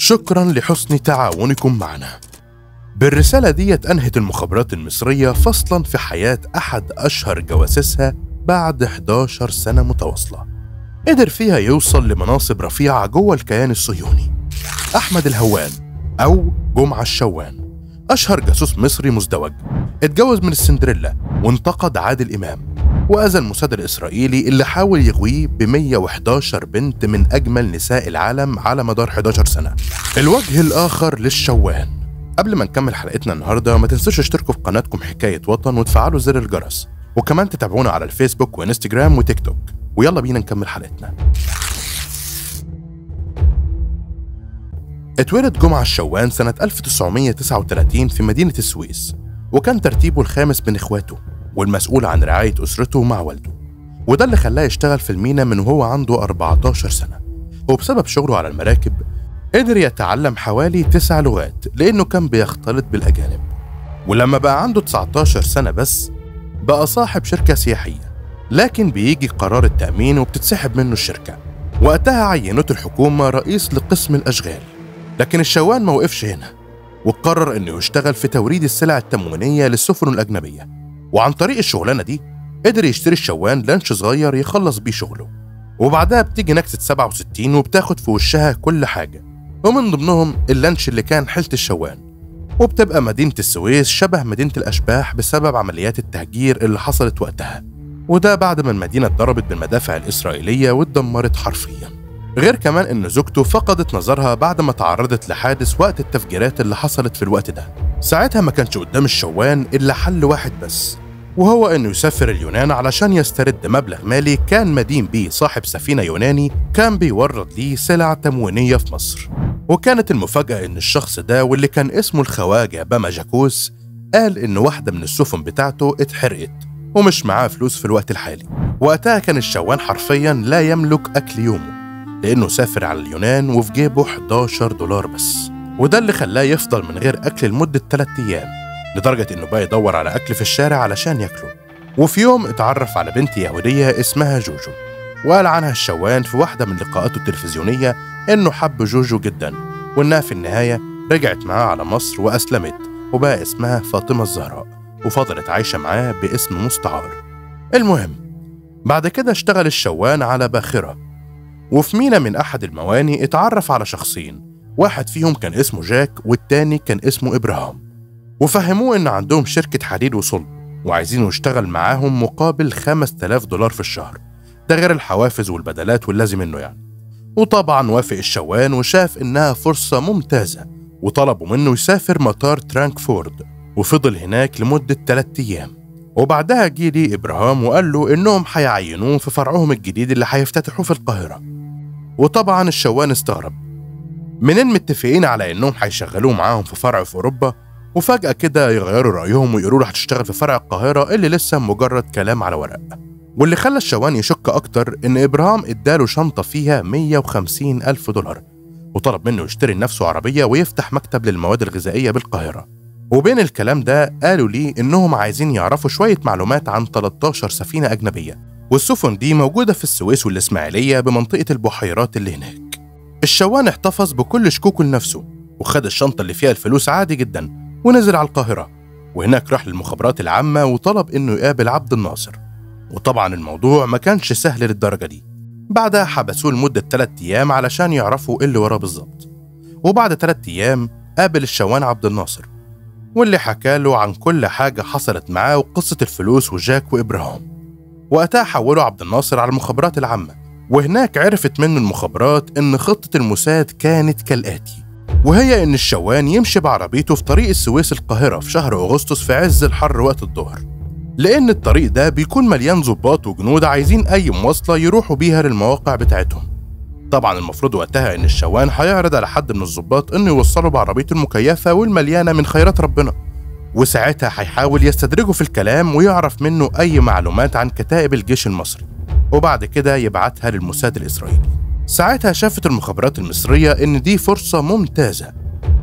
شكرا لحسن تعاونكم معنا. بالرسالة دي أنهت المخابرات المصرية فصلا في حياة أحد أشهر جواسيسها بعد 11 سنة متواصلة قدر فيها يوصل لمناصب رفيعة جوه الكيان الصهيوني. أحمد الهوان أو جمعة الشوان أشهر جاسوس مصري مزدوج، اتجوز من السندريلا وانتقد عادل إمام، وأذى الموساد الإسرائيلي اللي حاول يغويه ب 111 بنت من أجمل نساء العالم على مدار 11 سنة. الوجه الآخر للشوان. قبل ما نكمل حلقتنا النهاردة ما تنسوش تشتركوا في قناتكم حكاية وطن وتفعلوا زر الجرس، وكمان تتابعونا على الفيسبوك وانستجرام وتيك توك. ويلا بينا نكمل حلقتنا. اتولد جمعة الشوان سنة 1939 في مدينة السويس، وكان ترتيبه الخامس بين اخواته والمسؤول عن رعاية أسرته مع والده، وده اللي خلاه يشتغل في المينا من وهو عنده 14 سنة. وبسبب شغله على المراكب قدر يتعلم حوالي 9 لغات لأنه كان بيختلط بالأجانب. ولما بقى عنده 19 سنة بس بقى صاحب شركة سياحية، لكن بيجي قرار التأمين وبتتسحب منه الشركة. وقتها عينته الحكومة رئيس لقسم الأشغال، لكن الشوان ما وقفش هنا وقرر انه يشتغل في توريد السلع التموينية للسفن الأجنبية. وعن طريق الشغلانة دي قدر يشتري الشوان لانش صغير يخلص بيه شغله. وبعدها بتيجي نكسة 67 وبتاخد في وشها كل حاجة، ومن ضمنهم اللانش اللي كان حيلة الشوان. وبتبقى مدينة السويس شبه مدينة الأشباح بسبب عمليات التهجير اللي حصلت وقتها، وده بعد ما المدينة اتضربت بالمدافع الإسرائيلية واتدمرت حرفيا. غير كمان إن زوجته فقدت نظرها بعد ما تعرضت لحادث وقت التفجيرات اللي حصلت في الوقت ده. ساعتها ما كانش قدام الشوان إلا حل واحد بس، وهو إنه يسافر اليونان علشان يسترد مبلغ مالي كان مدين بيه صاحب سفينة يوناني كان بيورد ليه سلع تموينية في مصر. وكانت المفاجأة إن الشخص ده واللي كان اسمه الخواجة باما جاكوس قال إن واحدة من السفن بتاعته اتحرقت ومش معاه فلوس في الوقت الحالي. وقتها كان الشوان حرفيا لا يملك أكل يومه لأنه سافر على اليونان وفي جيبه 11 دولار بس، وده اللي خلاه يفضل من غير أكل لمدة 3 أيام، لدرجة إنه بقى يدور على أكل في الشارع علشان ياكله. وفي يوم اتعرف على بنت يهودية اسمها جوجو، وقال عنها الشوان في واحدة من لقاءاته التلفزيونية إنه حب جوجو جدا، وإنها في النهاية رجعت معاه على مصر وأسلمت وبقى اسمها فاطمة الزهراء، وفضلت عايشة معاه باسم مستعار. المهم بعد كده اشتغل الشوان على باخرة، وفي مينا من أحد المواني اتعرف على شخصين، واحد فيهم كان اسمه جاك والتاني كان اسمه إبراهام، وفهموه إن عندهم شركة حديد وصلب وعايزينه يشتغل معاهم مقابل 5000 دولار في الشهر، ده غير الحوافز والبدلات واللازم منه يعني. وطبعا وافق الشوان وشاف إنها فرصة ممتازة، وطلبوا منه يسافر مطار ترانكفورد، وفضل هناك لمدة 3 أيام. وبعدها جه لي إبراهام وقال له إنهم هيعينوه في فرعهم الجديد اللي هيفتتحوه في القاهرة. وطبعا الشوان استغرب، منين متفقين على إنهم هيشغلوه معاهم في فرع في أوروبا، وفجأة كده يغيروا رأيهم ويقولوا له هتشتغل في فرع القاهرة اللي لسه مجرد كلام على ورق. واللي خلى الشوان يشك أكتر إن إبراهام إداله شنطة فيها 150 ألف دولار، وطلب منه يشتري لنفسه عربية ويفتح مكتب للمواد الغذائية بالقاهرة. وبين الكلام ده قالوا لي إنهم عايزين يعرفوا شوية معلومات عن 13 سفينة أجنبية، والسفن دي موجودة في السويس والإسماعيلية بمنطقة البحيرات اللي هناك. الشوان احتفظ بكل شكوكه لنفسه، وخد الشنطة اللي فيها الفلوس عادي جدا ونزل على القاهرة، وهناك راح للمخابرات العامة وطلب إنه يقابل عبد الناصر. وطبعا الموضوع ما كانش سهل للدرجة دي. بعدها حبسوه لمدة 3 أيام علشان يعرفوا إيه اللي وراه بالظبط. وبعد 3 أيام قابل الشوان عبد الناصر، واللي حكاله عن كل حاجة حصلت معاه وقصة الفلوس وجاك وإبراهام. وقتها حولوا عبد الناصر على المخابرات العامة، وهناك عرفت منه المخابرات إن خطة الموساد كانت كالآتي، وهي إن الشوان يمشي بعربيته في طريق السويس القاهرة في شهر أغسطس في عز الحر وقت الظهر، لأن الطريق ده بيكون مليان ضباط وجنود عايزين أي مواصلة يروحوا بيها للمواقع بتاعتهم. طبعا المفروض وقتها إن الشوان هيعرض على حد من الضباط إنه يوصله بعربيته المكيفة والمليانة من خيرات ربنا، وساعتها هيحاول يستدرجه في الكلام ويعرف منه أي معلومات عن كتائب الجيش المصري، وبعد كده يبعتها للموساد الإسرائيلي. ساعتها شافت المخابرات المصرية إن دي فرصة ممتازة،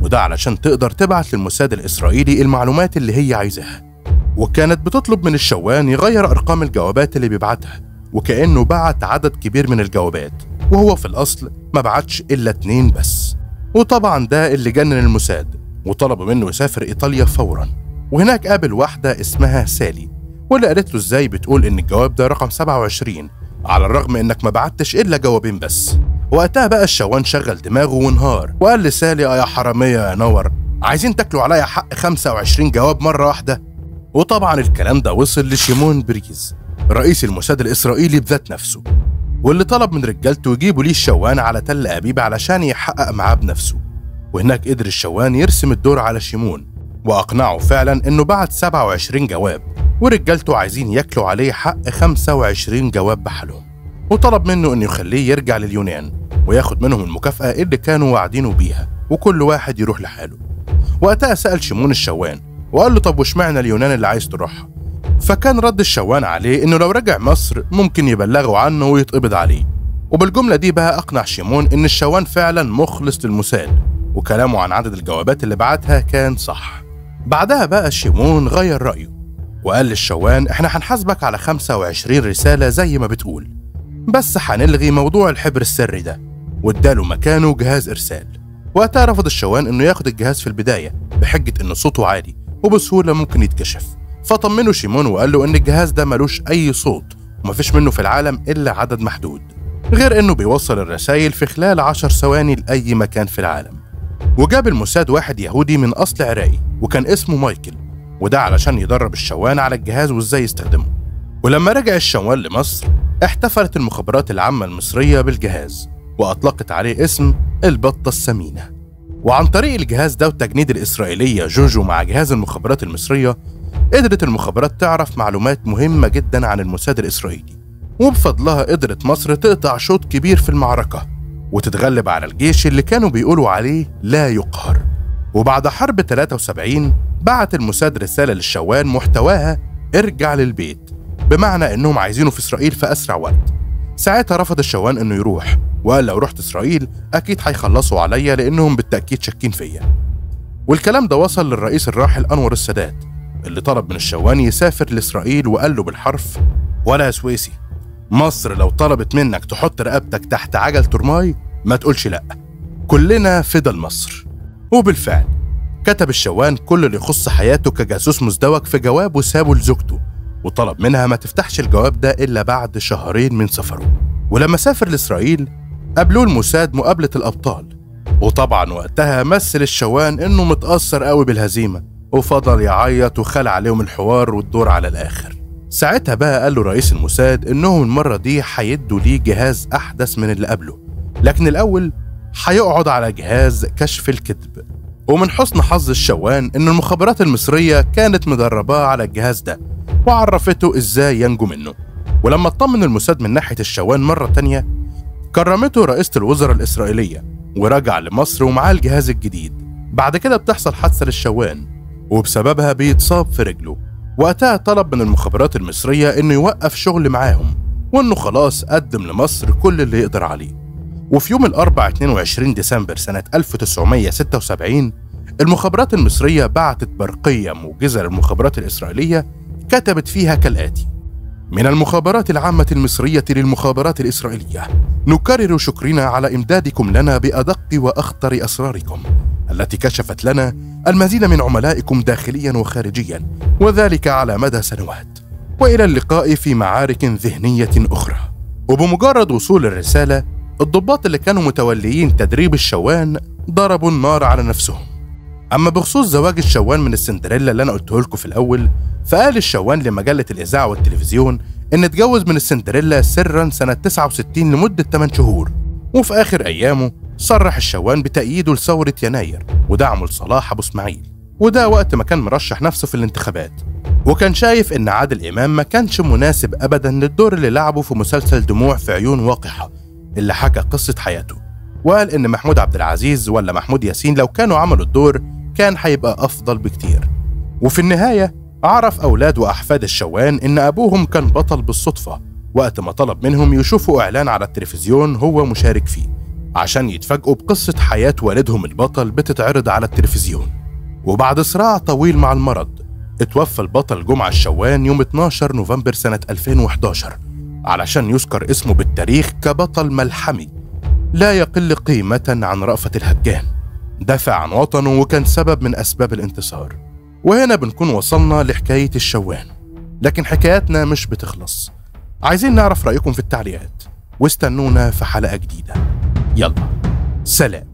وده علشان تقدر تبعت للموساد الإسرائيلي المعلومات اللي هي عايزاها. وكانت بتطلب من الشوان يغير أرقام الجوابات اللي بيبعتها، وكأنه بعت عدد كبير من الجوابات وهو في الأصل ما بعتش إلا 2 بس. وطبعا ده اللي جنن الموساد وطلبوا منه يسافر إيطاليا فورا. وهناك قابل واحدة اسمها سالي، واللي قالت له ازاي بتقول إن الجواب ده رقم 27 على الرغم إنك ما بعتش إلا جوابين بس. وقتها بقى الشوان شغل دماغه وانهار وقال لسالي يا حرامية يا نور، عايزين تاكلوا عليا حق 25 جواب مرة واحدة. وطبعا الكلام ده وصل لشيمون بريز رئيس الموساد الإسرائيلي بذات نفسه، واللي طلب من رجالته يجيبوا ليه الشوان على تل أبيب علشان يحقق معاه بنفسه. وهناك قدر الشوان يرسم الدور على شيمون وأقنعه فعلا إنه بعت 27 جواب ورجالته عايزين ياكلوا عليه حق 25 جواب بحالهم، وطلب منه إنه يخليه يرجع لليونان وياخد منهم المكافأة اللي كانوا واعدينه بيها وكل واحد يروح لحاله. وقتها سأل شيمون الشوان وقال له طب واشمعنى اليونان اللي عايز تروحها؟ فكان رد الشوان عليه إنه لو رجع مصر ممكن يبلغوا عنه ويتقبض عليه. وبالجملة دي بقى أقنع شيمون إن الشوان فعلا مخلص للموساد وكلامه عن عدد الجوابات اللي بعتها كان صح. بعدها بقى شيمون غير رأيه وقال للشوان إحنا هنحاسبك على 25 رسالة زي ما بتقول، بس هنلغي موضوع الحبر السري ده، واداله مكانه جهاز إرسال. وقتها رفض الشوان إنه ياخد الجهاز في البداية بحجة إن صوته عالي وبسهولة ممكن يتكشف، فطمنه شيمون وقال له إن الجهاز ده ملوش أي صوت ومفيش منه في العالم إلا عدد محدود، غير إنه بيوصل الرسائل في خلال 10 ثواني لأي مكان في العالم. وجاب الموساد واحد يهودي من أصل عراقي وكان اسمه مايكل، وده علشان يدرب الشوان على الجهاز وإزاي يستخدمه. ولما رجع الشوان لمصر احتفلت المخابرات العامة المصرية بالجهاز وأطلقت عليه اسم البطة السمينة. وعن طريق الجهاز ده والتجنيد الإسرائيلية جوجو مع جهاز المخابرات المصرية قدرت المخابرات تعرف معلومات مهمة جدا عن الموساد الإسرائيلي، وبفضلها قدرت مصر تقطع شوط كبير في المعركة وتتغلب على الجيش اللي كانوا بيقولوا عليه لا يقهر. وبعد حرب 73 بعت الموساد رسالة للشوان محتواها ارجع للبيت، بمعنى انهم عايزينه في اسرائيل في اسرع وقت. ساعتها رفض الشوان انه يروح وقال لو رحت اسرائيل اكيد هيخلصوا عليا لانهم بالتاكيد شاكين فيا. والكلام ده وصل للرئيس الراحل انور السادات اللي طلب من الشوان يسافر لاسرائيل وقال له بالحرف ولا يا سويسي، مصر لو طلبت منك تحط رقبتك تحت عجل ترماي ما تقولش لا، كلنا فدا لمصر. وبالفعل كتب الشوان كل اللي يخص حياته كجاسوس مزدوج في جواب وسابه لزوجته، وطلب منها ما تفتحش الجواب ده إلا بعد شهرين من سفره. ولما سافر لإسرائيل قابلوه الموساد مقابلة الأبطال، وطبعا وقتها مثل الشوان إنه متأثر قوي بالهزيمة وفضل يعيط وخلع عليهم الحوار والدور على الآخر. ساعتها بقى قال له رئيس الموساد إنهم المرة دي هيدوا ليه جهاز أحدث من اللي قبله، لكن الأول هيقعد على جهاز كشف الكذب. ومن حسن حظ الشوان إن المخابرات المصرية كانت مدرباه على الجهاز ده وعرفته إزاي ينجو منه. ولما اطمن الموساد من ناحية الشوان مرة تانية كرمته رئيسة الوزراء الإسرائيلية ورجع لمصر ومعاه الجهاز الجديد. بعد كده بتحصل حادثة للشوان وبسببها بيتصاب في رجله. وقتها طلب من المخابرات المصرية إنه يوقف شغل معاهم وإنه خلاص قدم لمصر كل اللي يقدر عليه. وفي يوم الأربع 22 ديسمبر سنة 1976 المخابرات المصرية بعتت برقية موجزة للمخابرات الإسرائيلية كتبت فيها كالآتي: من المخابرات العامة المصرية للمخابرات الإسرائيلية، نكرر شكرنا على إمدادكم لنا بأدق وأخطر أسراركم التي كشفت لنا المزيد من عملائكم داخليا وخارجيا، وذلك على مدى سنوات، وإلى اللقاء في معارك ذهنية أخرى. وبمجرد وصول الرسالة الضباط اللي كانوا متوليين تدريب الشوان ضربوا النار على نفسهم. أما بخصوص زواج الشوان من السندريلا اللي أنا قلته لكم في الأول، فقال الشوان لمجلة الإذاعة والتلفزيون إن اتجوز من السندريلا سرا سنة 69 لمدة 8 شهور. وفي آخر أيامه صرح الشوان بتأييده لثورة يناير ودعمه لصلاح أبو إسماعيل، وده وقت ما كان مرشح نفسه في الانتخابات، وكان شايف إن عادل إمام ما كانش مناسب أبدا للدور اللي لعبه في مسلسل دموع في عيون وقحة اللي حكى قصة حياته، وقال إن محمود عبد العزيز ولا محمود ياسين لو كانوا عملوا الدور كان هيبقى أفضل بكتير. وفي النهاية عرف أولاد وأحفاد الشوان إن أبوهم كان بطل بالصدفة وقت ما طلب منهم يشوفوا إعلان على التلفزيون هو مشارك فيه عشان يتفاجئوا بقصة حياة والدهم البطل بتتعرض على التلفزيون. وبعد صراع طويل مع المرض اتوفى البطل جمعة الشوان يوم 12 نوفمبر سنة 2011 علشان يذكر اسمه بالتاريخ كبطل ملحمي لا يقل قيمة عن رأفت الهجان. دافع عن وطنه وكان سبب من أسباب الانتصار. وهنا بنكون وصلنا لحكاية الشوان، لكن حكاياتنا مش بتخلص. عايزين نعرف رأيكم في التعليقات، واستنونا في حلقة جديدة. يلا سلام.